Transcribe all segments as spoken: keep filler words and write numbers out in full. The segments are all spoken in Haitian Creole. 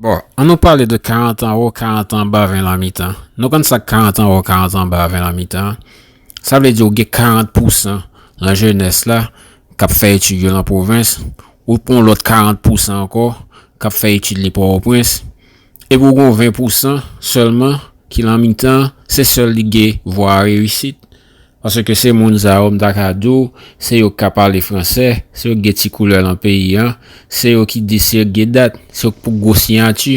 Bon, ann nou pale de karant anwo, karant anba, ven lanmitan. Nou konn sa k karant anwo, karant anba, ven lanmitan. Sa vle di ou gen karant pousan nan jenès la k ap fè etid yo nan pwovens, ou pran lòt karant pousan ankò k ap fè etid li Pòtoprens, epi ou gen ven pousan sèlman ki lanmitan, se sèl li gen vwa a reyisit. Paske se moun sa yo, m ta ka di w, se yo k ka pale fransè, se yo k gen ti koulè nan peyi an, se yo ki di, se yo k gen dat, se yo k pou gwo siyati.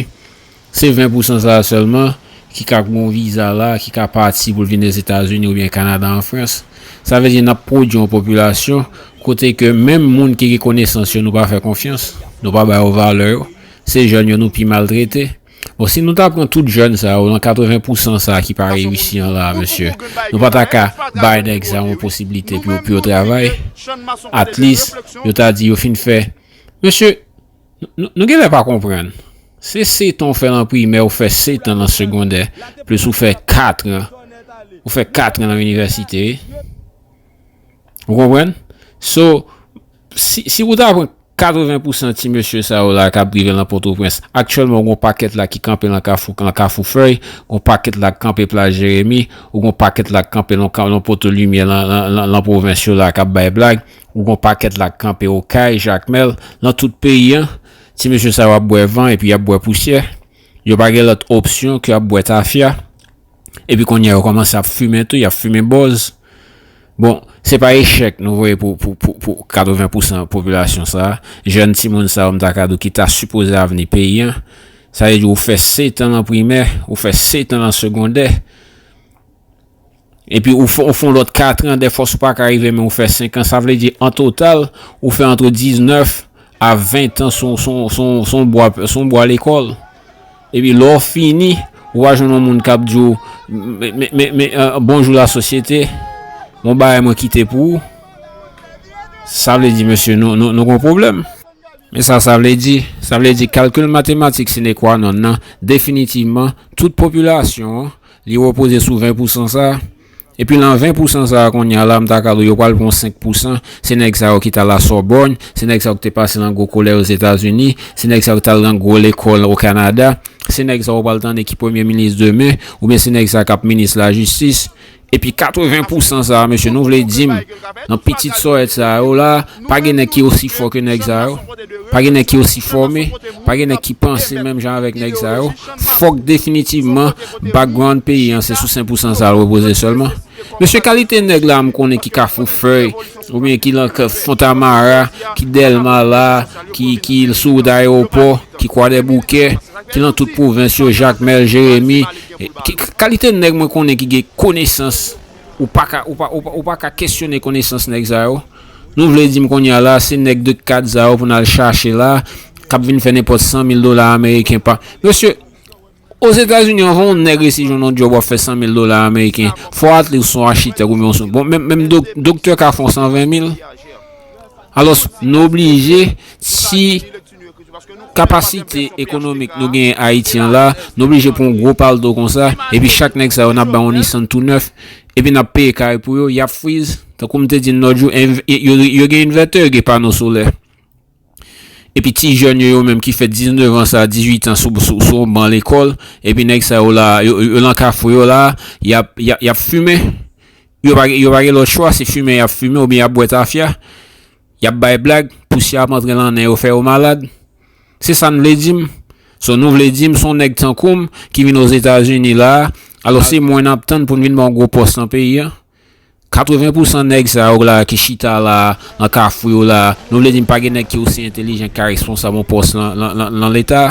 Se ven pousan sa a sèlman ki ka gen yon viza la, ki ka pati pou l vin Ozetazini oubyen Kanada an Frans. Sa vle di n ap pwodui yon popilasyon kote ke menm moun ki gen konesans yo, nou pa fè konfyans, nou pa ba yo valè yo. Se jèn yo nou pi maltrete. Bon, si nou ta pran tout jèn sa yo, nan katreven pousan sa ki pa reyisi an la, mesye, nou pa ta ka bay nèg sa yo yon posiblite pou yo, pou yo travay. At least, yo ta di yo fin fè. Mesye, nou, nou, nou genlè pa konprann. Se sèt an ou fè nan primè, ou fè sèt an nan segondè, plis ou fè kat an, ou fè kat an nan inivèsite, wi. Ou konprann? So, si, si ou ta pran katreven pousan ti mesye sa yo la k ap rive nan Pòtoprens, aktyèlman, ou gon pakèt la ki kanpe nan Kafou, nan Kafou Fèy, gon pakèt la k kanpe Plas Jeremi, ou gon pakèt la k kanpe nan, nan Poto Limyè, nan, nan, nan, nan pwovens yo la k ap bay blag, ou gon pakèt la k kanpe Okay, Jakmèl, nan tout peyi an, ti mesye sa yo ap bwè van epi y ap bwè pousyè. Yo pa gen lòt opsyon ke y ap bwè tafya. Epi kounye a, yo kòmanse ap fimen tou, y ap fimen bòz. Bon, se pa echèk nou voye pou, pou, pou, pou katreven pousan popilasyon sa a. Jèn timoun sa yo, m ta ka di w, ki ta sipoze avni peyi an. Sa vle di, ou fè sèt an nan primè, ou fè sèt an nan segondè. Epi ou fè, ou fè yon lòt kat an, dèfwa si w pa ka rive, men ou fè senk an. Sa vle di, an total, ou fè ant diznèf a ven an sou, sou, sou, sou yon bwa, sou yon bwa lekòl. Epi lè w fini, ou va jwenn yon moun k ap di w, men, men, men, men, euh, bonjou lasosyete, bon bagay mwen kite pou ou. Sa vle di, mesye, nou, nou, nou gon pwoblèm. Men sa, sa vle di, sa vle di kalkil matematik sine qua non nan, definitivman, tout popilasyon an, li repoze sou ven pousan sa a. Epi nan ven pousan sa a kounye a la, m ta ka di w yo pral pran senk pousan, se nèg sa yo ki t al la Sorbonne, se nèg sa yo ki te pase nan gwo kolèj Ozetazini, se nèg sa yo ki t al nan gwo lekòl o Kanada, se nèg sa yo pral tande ki premye minis demen, oubyen se nèg sa k ap minis lajistis. Epi katreven pousan sa a, mesye, nou vle di m, nan pitit sòyèt sa yo la, pa gen nèg ki osi fò ke nèg sa yo. Pa gen nèg ki osi fòme, pa gen nèg ki panse menm jan avèk nèg sa yo. Fòk definitivman, background peyi an, se sou senk pousan sa l repoze sèlman. Mesye, kalite nèg la m konnen ki Kafou Fèy, oubyen ki nan Fontamara, ki Dèlma la, ki, ki sou wout ayewopò, ki Kwadèboukè, ki nan tout pwovens yo, Jakmèl, Jeremi, e, ki, kalite nèg mwen konnen ki gen konesans, ou pa ka, ou pa, ou pa, ou pa ka kesyone konesans nèg sa yo. Nou vle di m kounye a la, se nèg de kad sa yo pou n al chache la, k ap vin fè nenpòt san mil dola ameriken pa. Mesye, Ozetazini, anvan yon nèg resi jwenn yon djòb w ap fè san mil dola ameriken, fò at least w se yon achitèk oubyen yon, bon, menm, menm dok-, doktè ka fè yon san ven mil. Alò, nou oblije, si kapasite ekonomik nou genyen Ayiti an la, nou oblije pran yon gwo palto konsa, epi chak nèg sa yo, n ap ba yon Nissan tou nèf, epi n ap peye kay pou yo, y ap friz. Tankou m te di n lòt jou, env-, yo, yo gen envètè, yo gen pano solè. Epi ti jèn yo, yo menm ki fè diznèf an sa, dizuit an sou, sou, sou yon ban lekòl, epi nèg sa yo la, yo, yo nan kafou yo la, y ap, y ap, y ap fimen. Yo pa, yo pa gen lòt chwa, se fimen y ap fimen oubyen y ap bwè tafya. Y ap bay blag, pousyè ap antre nan nen yo, fè yo malad. Se sa n vle di m. So, nou vle di m, se yon nèg tankou m ki vin Ozetazini la, alò se mwen n ap tann pou n vin ba yon gwo pòs nan peyi an. Katreven pousan nèg sa yo la ki chita la, nan kafou yo la, nou vle di m pa gen nèg ki osi entèlijan, ki ka responsab yon pòs nan, nan, nan, nan Leta.